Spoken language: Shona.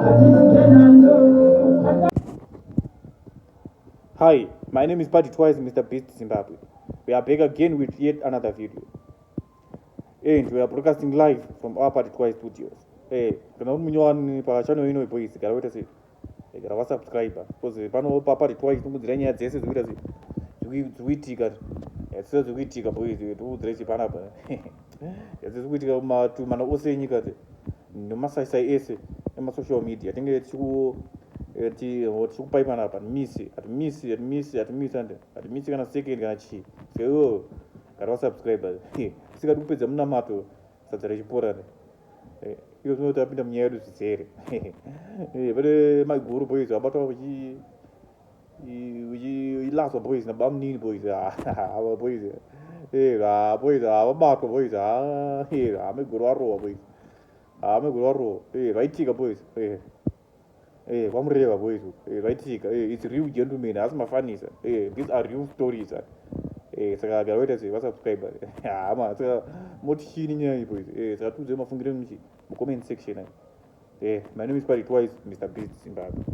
Hi, my name is Party Twice, Mr. Beast Zimbabwe. We are back again with yet another video. And we are broadcasting live from our Party Twice studios. Hey, kana uri munyowani pachannel ino, boys, gara waita sei? Gara wasubscribe because pano paParty Twice tinokuudzira nyaya dzese dzikuita sei, dzikuitika, dzese dzikuitika, boys, tikuudzira ichi panapa dzese dzikuitika mumatumana ose enyika nemasaisai ese emasocial media. Tinge tichikupai panapa. Hatimisi, hatimisi, hatimisi, hatimisi, ande hatimisi kana second kana chii. Saka iwewe gara wasubscribe. Tisingadi kupedza munamato, sadza rechipora iyo zvinoti tapinda munyaya yedu zvizere. Pane maiguru, boys, vabatwa uchilazwa, boys, nabamunini, boys. Ava, boys, boys, vabatwa, boys. Maiguru varohwa, boys. Maiguru varohwa. Zvaitika, boys, kwamureva, boys. Zvaitika. It's real, gentlemen, haasi mafanisa. These are real stories. Saka gara waita sei, wasubscribe hama. Saka moti chini nyaya iyi, boys? Saka tiudzei mafungiro emuchi mucomment section. My name is Party Twice, Mr Beast Zimbabwe.